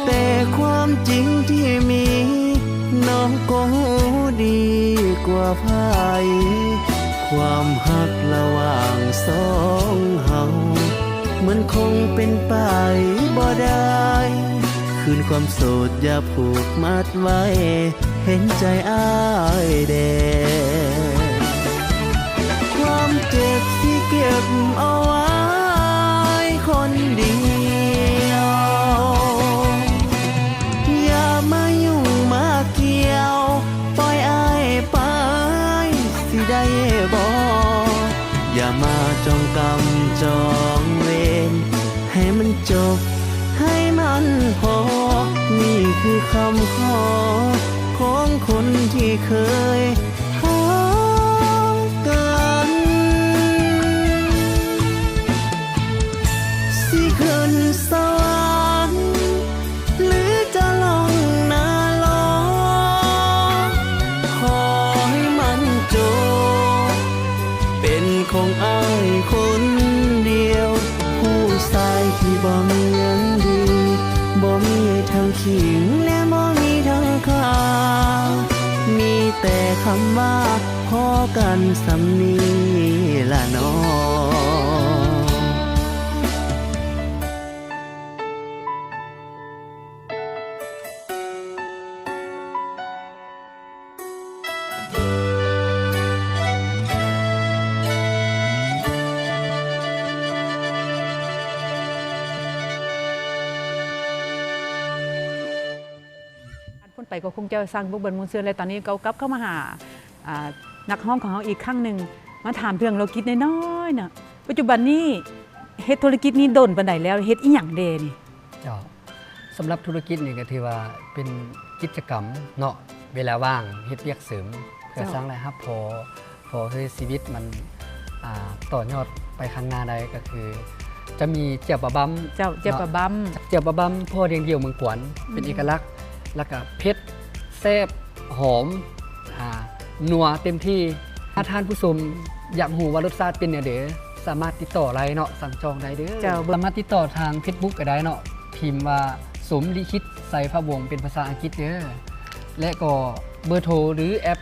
ແຕ່ຄວາມຈິງທີ່ມີ ນ້ອງກໍຮູ້ດີກວ່າໃຜ. ຄວາມຮັກລະຫວ່າງສອງເຮົາ ມັນຄົງເປັນໄປບໍ່ໄດ້. ຄືນຄວາມໂສດຢ່າຜູກມັດໄວ້ ເຫັນໃຈອ້າຍແດ່. ຄວາມເຈັບຊິເກັບເອົາໄວ້ຄົນດຽວ, ຢ່າມາຫຍຸ້ງມາກ່ຽວ, ປ່ອຍອ້າຍໄປຊິໄດ້ບໍ່? ຢ່າມາຈອງກຳຈອງເວນ ໃຫ້ມັນຈົບ ໃຫ້ມັນພໍ, ນີ້ຄືຄຳຂໍຂອງຄົນທີ່ເຄີຍຮັກກັນ. ຊິຂຶ້ນສະຫວັນ ຫຼືຈະລົງນະລົກ, ຂໍໃຫ້ມັນຈົບ ເປັນຂອງອ້າຍຄົນດຽວ. ຜູ້ຊາຍທີ່ບໍ່ມີຫຍັງດີ, ບໍ່ມີທັງຂີງ ແລະບໍ່ມີທັງຄ່າ, ມີແຕ່ຄຳວ່າພໍກັນສ່ຳນີ້ລະນ້ອງ. ຜ່ານໄປກໍຄົງຈະສ້າງບົກບານມ່ວນຊື່ນ ແລະ ຕອນນີ້ກໍກັບເຂົ້າມາຫາ ອ່າ ນັກຮ້ອງຂອງເຮົາອີກຄັ້ງໜຶ່ງ ມາຖາມເລື່ອງທຸລະກິດນ້ອຍໆເນາະ. ປັດຈຸບັນນີ້ເຮັດທຸລະກິດນີ້ດົນປານໃດແລ້ວ? ເຮັດອີ່ຫຍັງແດ່ນີ້? ເຈົ້າ ສຳລັບທຸລະກິດນີ້ກໍຖືວ່າເປັນກິດຈະກຳເນາະ ເວລາວ່າງເຮັດວຽກເສີມ ເພື່ອ ເຈົ້າ ສ້າງລາຍຮັບພໍ ພໍໃຫ້ຊີວິດມັນ ອ່າ ຕໍ່ຍອດໄປຂ້າງໜ້າໄດ້ ກໍຄືຈະມີແຈ່ວປາບຳ ເຈົ້າ ແຈ່ວປາບຳ ເນາະ ແຈ່ວປາບຳພໍ່ລ້ຽງດຽວເມືອງກວນ ເປັນເອກະລັກ ແລ້ວກໍເຜັດ ແຊບ ຫອມ ອ່າ ນົວເຕັມທີ່. ຖ້າທ່ານຜູ້ຊົມຢາກຮູ້ວ່າລົດຊາດເປັນແນວໃດ ສາມາດຕິດຕໍ່ໄດ້ເນາະ ສັ່ງຈອງໄດ້ເດີ. ເຈົ້າ ສາມາດຕິດຕໍ່ທາງເຟສບຸກກໍໄດ້ເນາະ ພິມວ່າ ສົມລິຂິດ ໄຊພະວົງ ເປັນພາສາອັງກິດເດີ ແລະກໍເບີໂທ ຫຼືແອັບ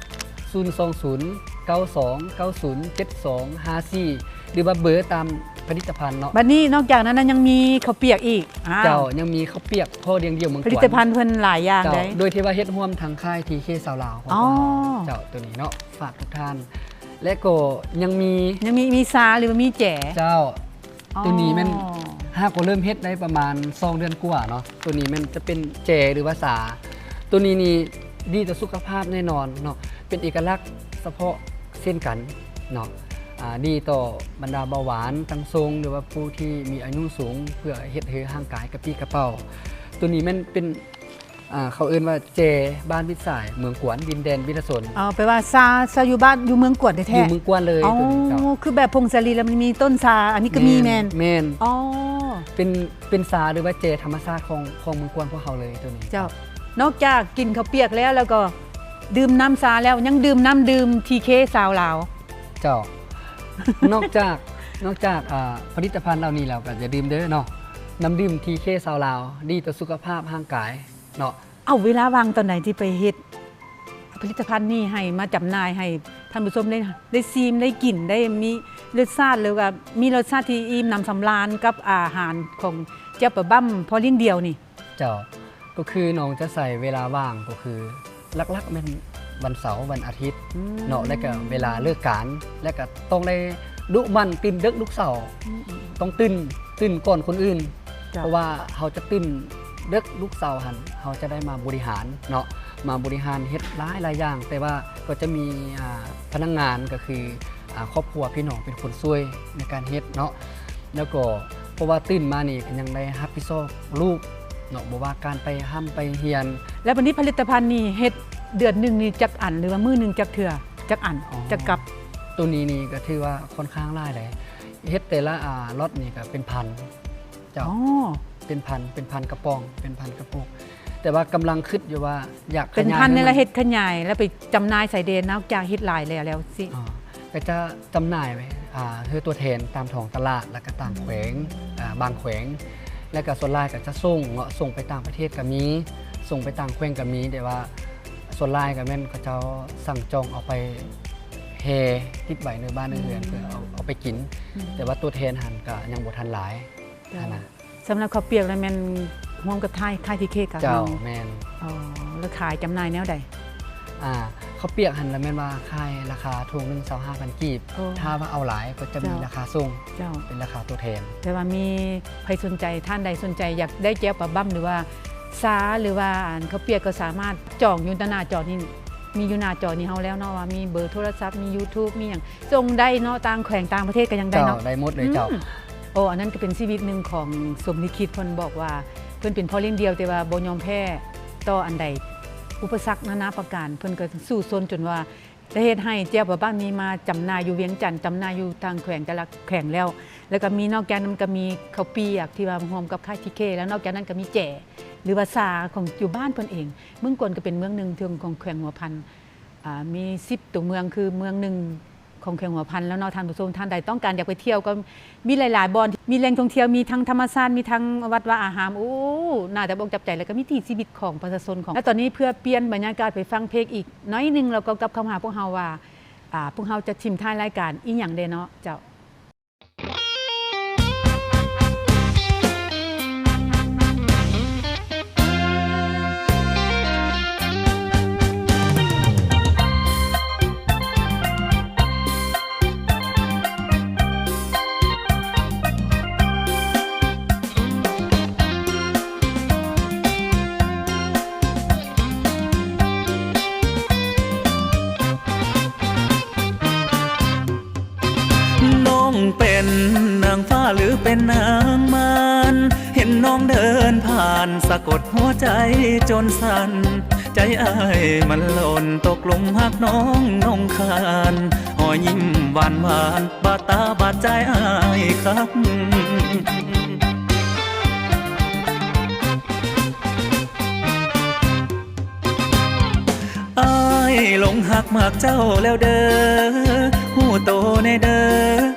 ສູນສອງສູນ ເກົ້າສອງເກົ້າສູນ ເຈັດສອງຫ້າສີ່ ຫຼືວ່າເບີຕາມ ຜະລິດຕະພັນເນາະ. ບັດນີ້ນອກຈາກນັ້ນນະ ຍັງມີເຂົ້າປຽກອີກ. ອ້າວ ເຈົ້າ ຍັງມີເຂົ້າປຽກພໍ່ລ້ຽງດຽວເມືອງກວນ ຜະລິດຕະພັນເພິ່ນຫຼາຍຢ່າງໃດ໋. ເຈົ້າ ໂດຍທີ່ວ່າເຮັດຮ່ວມທາງຄ້າຍ ທີເຄ ຊາວລາວຂອງ ເຈົ້າ ເຮົາ. ເຈົ້າ ໂຕນີ້ເນາະ ຝາກທຸກທ່ານ ແລະກໍຍັງມີ ຍັງມີ ມີຊາ ຫຼືວ່າມີແຈ? ເຈົ້າ. ອໍ ໂຕນີ້ແມ່ນຫາກໍເລີ່ມເຮັດໄດ້ປະມານສອງເດືອນກວ່າເນາະ. ໂຕນີ້ແມ່ນຈະເປັນແຈ ຫຼືວ່າຊາ. ໂຕນີ້ນີ້ດີຕໍ່ສຸຂະພາບແນ່ນອນເນາະ, ເປັນເອກະລັກສະເພາະເຊັ່ນກັນເນາະ. ອາ ດີຕໍ່ບັນດາເບົາຫວານ, ຕັງຊົງ ຫຼືວ່າຜູ້ທີ່ມີອາຍຸສູງ ເພື່ອເຮັດໃຫ້ຮ່າງກາຍກະປີ້ກະເປົາ. ໂຕນີ້ແມ່ນເປັນ ອ່າ ເຂົາເອີ້ນວ່າແຈບ້ານວິດສາຍ ເມືອງກວນ ດິນແດນວິລະຊົນ. ອໍ ແປວ່າຊາ ຊາຢູ່ບ້ານ ຢູ່ເມືອງກວນແທ້ໆ? ຢູ່ເມືອງກວນເລີຍ. ອໍ ໂຕນີ້ເຈົ້າ. ຄືແບບຜົງສາລີແລ້ວມັນມີຕົ້ນຊາ ອັນນີ້ກໍມີແມ່ນ? ແມ່ນ ແມ່ນ. ອໍ ເປັນ ເປັນຊາ ຫຼືວ່າແຈທຳມະຊາດຂອງ ຂອງເມືອງກວນພວກເຮົາເລີຍໂຕນີ້. ເຈົ້າ. ນອກຈາກກິນເຂົ້າປຽກແລ້ວ ແລ້ວກໍດື່ມນ້ຳຊາແລ້ວ ຍັງດື່ມນ້ຳດື່ມ ທີເຄ ຊາວລາວ? ເຈົ້າ. ນອກຈາກ ນອກຈາກ ອ່າ ຜະລິດຕະພັນເຫຼົ່ານີ້ແລ້ວ ກໍຢ່າລືມເດີເນາະ ນ້ຳດື່ມ ທີເຄ ຊາວລາວ ດີຕໍ່ສຸຂະພາບຮ່າງກາຍເນາະ. ເອົາເວລາວ່າງຕອນໃດທີ່ໄປເຮັດຜະລິດຕະພັນນີ້ໃຫ້ມາຈຳໜ່າຍ ໃຫ້ທ່ານຜູ້ຊົມໄດ້ ໄດ້ຊີມ ໄດ້ກິນ ໄດ້ມີລົດຊາດ ຫຼືວ່າມີລົດຊາດທີ່ອີ່ມໜຳສຳລານກັບອາຫານຂອງແຈ່ວປາບ້ຳພໍ່ລ້ຽງດຽວນີ້? ເຈົ້າ. ກໍຄືນ້ອງຈະໃຊ້ເວລາວ່າງ ກໍຄືຫຼັກໆແມ່ນວັນເສົາ ວັນອາທິດ ອືມ ເນາະ ແລ້ວກໍເວລາເລີກການ ແລ້ວກໍຕ້ອງໄດ້ດຸໝັ່ນຕື່ນເດິກທຸກເສົາ. ອືມໆໆ ຕ້ອງຕື່ນ ຕື່ນກ່ອນຄົນອື່ນ. ເຈົ້າ. ເພາະວ່າເຮົາຈະຕື່ນເດິກທຸກເສົາຫັ້ນ ເຮົາຈະໄດ້ມາບໍລິຫານເນາະ ມາບໍລິຫານເຮັດຫຼາຍໆຢ່າງ ແຕ່ວ່າກໍຈະມີ ອ່າ ພະນັກງານ ກໍຄື ອ່າ ຄອບຄົວພີ່ນ້ອງເປັນຄົນຊ່ວຍໃນການເຮັດເນາະ. ແລ້ວກໍເພາະວ່າຕື່ນມານີ້ກໍຍັງໄດ້ຮັບຜິດຊອບລູກເນາະ ບໍ່ວ່າການໄປຮ່ຳໄປຮຽນ. ແລ້ວບັດນີ້ຜະລິດຕະພັນນີ້ເຮັດເດືອນໜຶ່ງນີ້ຈັກອັນ ຫຼືວ່າມື້ໜຶ່ງຈັກເທື່ອ ຈັກອັນ? ອໍ ຈັກກັບ? ໂຕນີ້ນີ້ກໍຖືວ່າຂ້ອນຂ້າງຫຼາຍເລີຍ ເຮັດແຕ່ລະ ອ່າ ລັອດນີ້ກໍເປັນພັນ. ເຈົ້າ. ອໍ ເປັນພັນ ເປັນພັນກະປ໋ອງ ເປັນພັນກະປຸກ ແຕ່ວ່າກຳລັງຄິດຢູ່ວ່າຢາກຂະຫຍາຍ ເປັນພັນນີ້ລະ ເຮັດຂະຫຍາຍ ແລ້ວໄປຈຳໜ່າຍໃສແດ່? ນອກຈາກເຮັດຫຼາຍແລ້ວ ແລ້ວຊິ ອໍ ກໍຈະຈຳໜ່າຍ ອ່າ ຄືຕົວແທນຕາມທ້ອງຕະຫຼາດ ແລ້ວກໍຕ່າງແຂວງ ອ່າ ບາງແຂວງ ແລ້ວກໍສ່ວນຫຼາຍກໍຈະສົ່ງເນາະ ສົ່ງໄປຕ່າງປະເທດກໍມີ ສົ່ງໄປຕ່າງແຂວງກໍມີ ແຕ່ວ່າສ່ວນຫຼາຍກໍແມ່ນເຂົາເຈົ້າສັ່ງຈອງເອົາໄປແຫ່ຕິດໄວ້ໃນບ້ານໃນເຮືອນ ອືມ ເພື່ອເອົາ ເອົາໄປກິນ ອືມ ແຕ່ວ່າຕົວແທນຫັ້ນກໍຍັງບໍ່ທັນຫຼາຍ ເຈົ້າ ຫັ້ນນະ. ສຳລັບເຂົ້າປຽກລະແມ່ນຮ່ວມກັບຄ້າຍ ຄ້າຍ ທີເຄ ກັບ ເຈົ້າ ເຮົາ? ແມ່ນ. ອໍ ແລ້ວຂາຍຈຳໜ່າຍແນວໃດ? ອ່າ ເຂົ້າປຽກຫັ້ນລະແມ່ນວ່າຂາຍລາຄາຖົງໜຶ່ງ ຊາວຫ້າພັນກີບ. ໂອ້ ຖ້າວ່າເອົາຫຼາຍກໍຈະມີ ເຈົ້າ ລາຄາສົ່ງ ເຈົ້າ ເປັນລາຄາຕົວແທນ. ແຕ່ວ່າມີໃຜສົນໃຈ ທ່ານໃດສົນໃຈຢາກໄດ້ແຈ່ວປາບ້ຳ ຫຼືວ່າຊາ ຫຼືວ່າອັນເຂົ້າປຽກ ກໍສາມາດຈອງຢູ່ໜ້າຈໍນີ້ ມີຢູ່ໜ້າຈໍນີ້ເຮົາແລ້ວເນາະ ວ່າມີເບີໂທລະສັບ ມີ YouTube ມີຫຍັງ ສົ່ງໄດ້ເນາະ ຕ່າງແຂວງຕ່າງປະເທດກໍຍັງໄດ້ເນາະ. ເຈົ້າ ໄດ້ໝົດເລີຍເຈົ້າ. ອືມ ໂອ້ ອັນນັ້ນກໍເປັນຊີວິດໜຶ່ງຂອງສົມລິຂິດ ເພິ່ນບອກວ່າເພິ່ນເປັນພໍ່ລ້ຽງດຽວ ແຕ່ວ່າບໍ່ຍອມແພ້ຕໍ່ອັນໃດ ອຸປະສັກນານາປະການ ເພິ່ນກໍສູ້ຊົນຈົນວ່າໄດ້ເຮັດໃຫ້ແຈ່ວປາບ້ຳນີ້ມາຈຳໜ່າຍຢູ່ວຽງຈັນ ຈຳໜ່າຍຢູ່ຕ່າງແຂວງແຕ່ລະແຂວງແລ້ວ ແລ້ວກໍມີ ນອກຈາກນັ້ນກໍມີເຂົ້າປຽກທີ່ວ່າຮ່ວມກັບຄ້າຍ ທີເຄ ແລ້ວນອກຈາກນັ້ນກໍມີແຈ່ ຫຼືວ່າຊາຂອງຢູ່ບ້ານເພິ່ນເອງ. ເມືອງກວນກໍເປັນເມືອງໜຶ່ງຂອງແຂວງຫົວພັນ ອ່າ ມີສິບຕົວເມືອງ ຄືເມືອງໜຶ່ງຂອງແຂວງຫົວພັນແລ້ວເນາະທ່ານຜູ້ຊົມ. ທ່ານໃດຕ້ອງການຢາກໄປທ່ຽວກໍມີຫຼາຍໆບ່ອນ ມີແຫຼ່ງທ່ອງທ່ຽວ ມີທັງທຳມະຊາດ ມີທັງວັດວາອາຮາມ ໂອ້ ໜ້າຈັບອົກຈັບໃຈ ແລ້ວກໍວິຖີຊີວິດຂອງປະຊາຊົນຂອງ ແລ້ວຕອນນີ້ເພື່ອປ່ຽນບັນຍາກາດໄປຟັງເພງອີກໜ້ອຍໜຶ່ງ ແລ້ວກໍກັບເຂົ້າມາຫາພວກເຮົາວ່າ ອ່າ ພວກເຮົາຈະຖິ້ມທ້າຍລາຍການອີ່ຫຍັງແດ່ເນາະເຈົ້າ. ນ້ອງເປັນນາງຟ້າຫຼືເປັນນາງມານ ເຫັນນ້ອງເດີນຜ່ານສະກົດຫົວໃຈຈົນສັ່ນ ໃຈອ້າຍມັນຫຼົ່ນຕົກຫຼົມຮັກນ້ອງ ນ້ອງຄານ ຮອຍຍິ້ມຫວານໆ ບາດຕາບາດໃຈອ້າຍຄັກ. ອ້າຍຫຼົງຮັກມັກເຈົ້າແລ້ວເດີ ຮູ້ໂຕແນ່ເດີ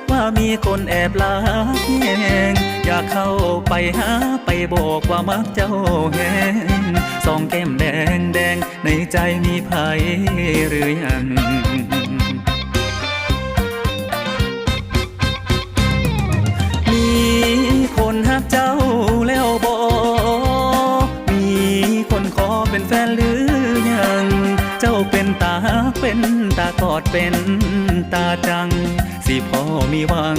ວ່າມີຄົນແອບລັກແຍງ ຢາກເຂົ້າໄປຫາໄປບອກວ່າມັກເຈົ້າແຮງ ສອງແກ້ມແດງໆ ໃນໃຈມີໃຜຫຼືຍັງ? ເ ເປັນຕາກອດເປັນຕາຈັງ ຊິພໍມີຫວັງ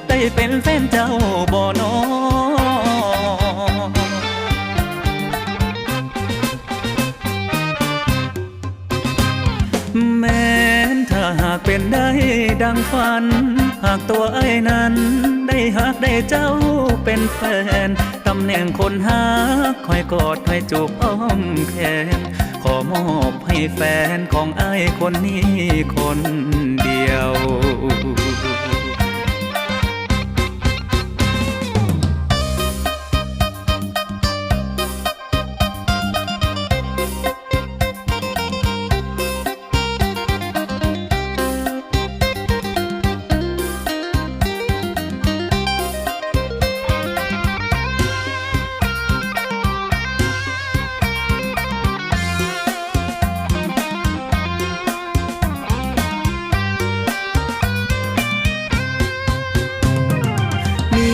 ໄດ້ເປັນແຟນເຈົ້າບໍ່ນໍ? ແມ່ນຖ້າຫາກເປັນໄດ້ດັ່ງຝັນ ຫາກຕົວອ້າຍນັ້ນໄດ້ຮັກໄດ້ເຈົ້າເປັນແຟນ ຕຳແໜ່ງຄົນຮັກ ຂ້ອຍກອດ ຂ້ອຍຈູບອ້ອມແຂນ ຂໍມອບໃຫ້ແຟນຂອງອ້າຍຄົນນີ້ຄົນດຽວ. ມີ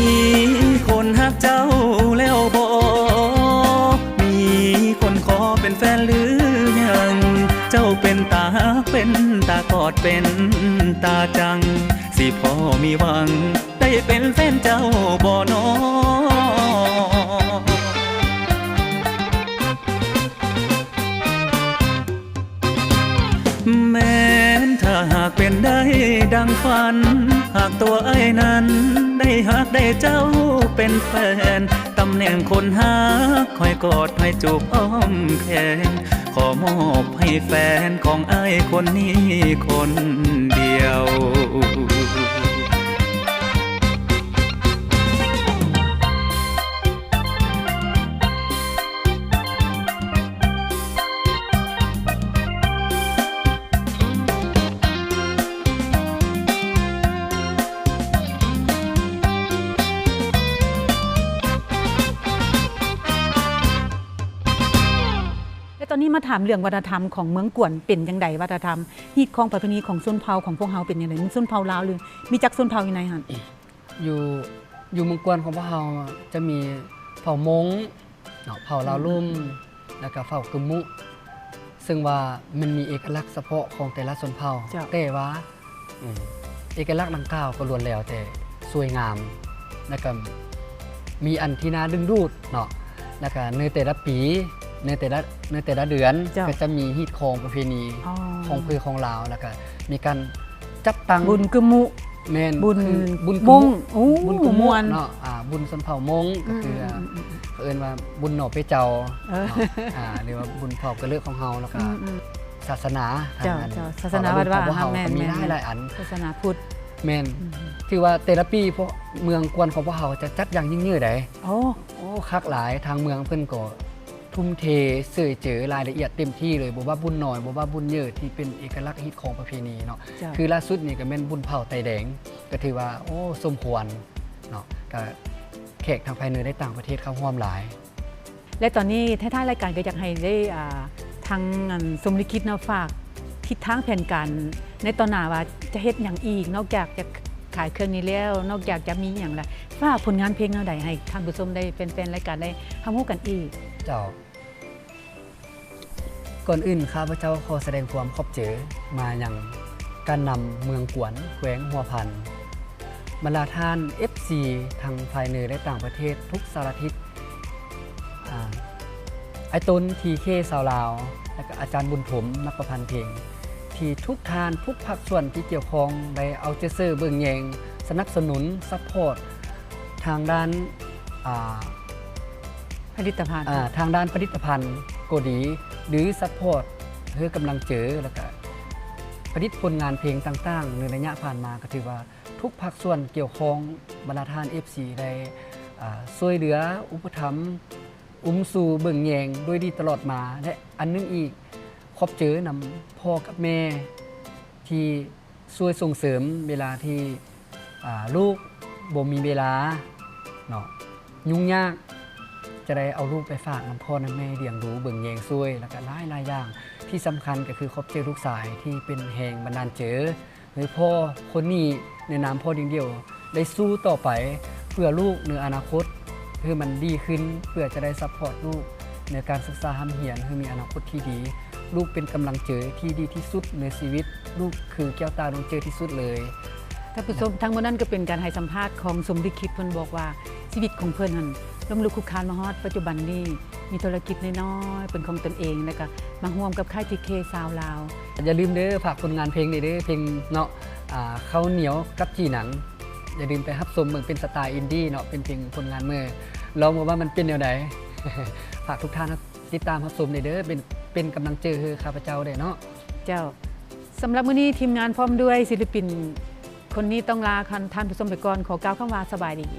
ຄົນຮັກເຈົ້າແລ້ວບໍ? ມີຄົນຂໍເປັນແຟນຫຼືຍັງ? ເຈົ້າເປັນຕາຮັກ ເປັນຕາກອດ ເປັນຕາຈັງ ຊິພໍມີຫວັງໄດ້ເປັນແຟນເຈົ້າບໍ່ນໍ? ແມ່ນຖ້າຫາກເປັນໄດ້ດັ່ງຝັນ ຫາກຕົວອ້າຍນັ້ນໄດ້ຮັກໄດ້ເຈົ້າເປັນແຟນ ຕຳແໜ່ງຄົນຮັກ ຂ້ອຍກອດ ຂ້ອຍຈູບອ້ອມແຂນ ຂໍມອບໃຫ້ແຟນຂອງອ້າຍຄົນນີ້ຄົນດຽວ. ແລະຕອນນີ້ມາຖາມເລື່ອງວັດທະນະທຳຂອງເມືອງກວນ ເປັນຈັ່ງໃດວັດທະນະທຳ ຮີດຄອງປະເພນີຂອງຊົນເຜົ່າຂອງພວກເຮົາເປັນຈັ່ງໃດ? ມີຊົນເຜົ່າລາວ ຫຼື ມີຈັກຊົນເຜົ່າຢູ່ໃນຫັ້ນ? ຢູ່ ຢູ່ເມືອງກວນຂອງພວກເຮົາຈະມີເຜົ່າມົ້ງເນາະ, ເຜົ່າລາວລຸ່ມ ອືມ ແລ້ວກະເຜົ່າກຶມມຸ ເຊິ່ງວ່າມັນມີເອກະລັກສະເພາະຂອງແຕ່ລະຊົນເຜົ່າ. ເຈົ້າ. ແຕ່ວ່າ ອືມ ເອກະລັກດັ່ງກ່າວກໍລ້ວນແລ້ວແຕ່ສວຍງາມ ແລ້ວກະມີອັນທີ່ໜ້າດຶງດູດເນາະ, ແລ້ວກະໃນແຕ່ລະປີ ໃນແຕ່ລະ ໃນແຕ່ລະເດືອນ ເຈົ້າ ກໍຈະມີຮີດຄອງປະເພນີ ອໍ ຂອງເຜົ່າຂອງລາວ ແລ້ວກະມີການຈັດຕັ້ງ ບຸນກຶມມຸ ແມ່ນ ບຸນ ຄືບຸນກຶມມຸ ມົ້ງ ໂອ້ ບຸນກຶມມຸ ມ່ວນ ເນາະ ອ່າ ບຸນຊົນເຜົ່າມົ້ງ ອືມ ກໍຄື ອືມ ອືມ ເຂົາເອີ້ນວ່າບຸນໜໍເປເຈົ້າ ເອີ ເນາະ ອ່າ ຫຼືວ່າບຸນເຜົ່າກະເລີກຂອງເຮົາ ແລ້ວກະ ອືມ ອືມ ສາສະໜາ ເຈົ້າ ທາງນັ້ນ ເຈົ້າ ສາສະໜາວັດວາ ເພາະວ່າບຸນຂອງພວກເຮົາ ແມ່ນ ກໍມີ ແມ່ນ ຫຼາຍໆອັນ ສາສະໜາພຸດ ແມ່ນ ອືມ ຖືວ່າແຕ່ລະປີພວກເມືອງກວນຂອງພວກເຮົາຈະຈັດຢ່າງຍິ່ງໃຫຍ່ໃດ ໂອ້ ໂອ້ ຄັກຫຼາຍ ທາງເມືອງເພິ່ນກໍທຸ່ມເທເສີຍເຈີລາຍລະອຽດເຕັມທີ່ເລີຍ ບໍ່ວ່າບຸນໜໍ ບໍ່ວ່າບຸນເຍີ ທີ່ເປັນເອກະລັກຮີດຄອງປະເພນີເນາະ ເຈົ້າ ຄືລ່າສຸດນີ້ກໍແມ່ນບຸນເຜົ່າໄຕແດງ ກໍຖືວ່າ ໂອ້ ສົມຄວນເນາະ ກໍແຂກທາງພາຍໃນ ແລະ ຕ່າງປະເທດເຂົ້າຮ່ວມຫຼາຍ. ແລະຕອນນີ້ທ້າຍໆລາຍການກໍຢາກໃຫ້ໄດ້ ອ່າ ທາງອັນສົມລິຂິດເນາະ ຝາກທິດທາງແຜນການໃນຕໍ່ໜ້າວ່າຈະເຮັດຫຍັງອີກ ນອກຈາກຈະຂາຍເຄື່ອງນີ້ແລ້ວ ນອກຈາກຈະມີຫຍັງລະ ຝາກຜົນງານເພງແນວໃດໃຫ້ທ່ານຜູ້ຊົມໄດ້ ແຟນໆລາຍການໄດ້ຮັບຮູ້ກັນອີກ? ເຈົ້າ. ກ່ອນອື່ນ ຂ້າພະເຈົ້າຂໍສະແດງຄວາມຂອບໃຈມາຍັງການນຳເມືອງກວນ ແຂວງຫົວພັນ, ບັນດາທ່ານເອັຟຊີທັງພາຍໃນ ແລະ ຕ່າງປະເທດທຸກສາລະທິດ, ອາ, ອ້າຍຕົ້ນ ທີເຄ ຊາວລາວ ແລະ ກະອາຈານບຸນຖົມ ນັກປະພັນເພງ ທີ່ທຸກທ່ານ ທຸກພາກສ່ວນທີ່ກ່ຽວຂ້ອງ ໄດ້ເອົາໃຈໃສ່ເບິ່ງແຍງ ສະໜັບສະໜູນ ຊັບພອດ ທາງດ້ານ ອາ ຜະລິດຕະພັນ ອາ ທາງດ້ານຜະລິດຕະພັນກໍດີ ຫຼື ຊັບພອດ ເພື່ອກຳລັງເຈີ ແລ້ວກະຜະລິດຜົນງານເພງຕ່າງໆ ໃນໄລຍະຜ່ານມາ ກໍຖືວ່າທຸກພາກສ່ວນກ່ຽວຂ້ອງ ບັນດາທ່ານເອັຟຊີ ໄດ້ ອາ ຊ່ວຍເຫຼືອ ອຸປະຖຳ ອຸມຊູເບິ່ງແຍງດ້ວຍດີຕະຫຼອດມາ ແລະ ອັນໜຶ່ງອີກ ຂອບໃຈນຳພໍ່ກັບແມ່ທີ່ ຊ່ວຍສົ່ງເສີມເວລາທີ່ ອາ ລູກບໍ່ມີເວລາເນາະ ຫຍຸ້ງຍາກ ຈະໄດ້ເອົາລູກໄປຝາກນຳພໍ່ນຳແມ່ລ້ຽງດູເບິ່ງແຍງຊ່ວຍ ແລ້ວກະຫຼາຍໆຢ່າງ ທີ່ສຳຄັນກໍຄືຂອບໃຈລູກຊາຍທີ່ເປັນແຮງບັນດານໃຈ ໃຫ້ພໍ່ຄົນນີ້ໃນນາມພໍ່ດຽງດຽວ ໄດ້ສູ້ຕໍ່ໄປເພື່ອລູກໃນອະນາຄົດ ໃຫ້ມັນດີຂຶ້ນ ເພື່ອຈະໄດ້ຊັບພອດລູກໃນການສຶກສາຮ່ຳຮຽນ ໃຫ້ມີອະນາຄົດທີ່ດີ ລູກເປັນກຳລັງເຈີທີ່ດີທີ່ສຸດໃນຊີວິດ, ລູກຄືແກ້ວຕາດວງເຈີທີ່ສຸດເລີຍ. ທ່ານຜູ້ຊົມ, ທັງໝົດນັ້ນກໍເປັນການໃຫ້ສຳພາດຂອງສົມລິຂິດ, ເພິ່ນບອກວ່າຊີວິດຂອງເພິ່ນຫັ້ນ ລົ້ມລຸກຄຸກຄານມາຮອດປັດຈຸບັນນີ້, ມີທຸລະກິດນ້ອຍໆເປັນຂອງຕົນເອງ ແລ້ວກໍມາຮ່ວມກັບຄ້າຍ ທີ ເຄ ຊາວລາວ. ຢ່າລືມເດີ, ຝາກຜົນງານເພງນີ້ເດີ, ເພງເນາະ, ອາ, ເຂົ້າໜຽວກັບຈີ່ໜັງ. ຢ່າລືມໄປຮັບຊົມເບິ່ງ, ເປັນສະໄຕລ໌ອິນດີ້ເນາະ, ເປັນເພງຜົນງານໃໝ່. ລອງເບິ່ງວ່າມັນເປັນແນວໃດ. ຝາກທຸກທ່ານຕິດຕາມຮັບຊົມແດ່ເດີ, ເປັນ, ເປັນກຳລັງເຈີໃຫ້ຂ້າພະເຈົ້າແດ່ເນາະ. ເຈົ້າ, ສຳລັບມື້ນີ້ທີມງານພ້ອມດ້ວຍສິລະປິນຄົນນີ້ຕ້ອງລາທ່ານຜູ້ຊົມໄປກ່ອນ. ຂໍກ່າວຄຳວ່າສະບາຍດີ.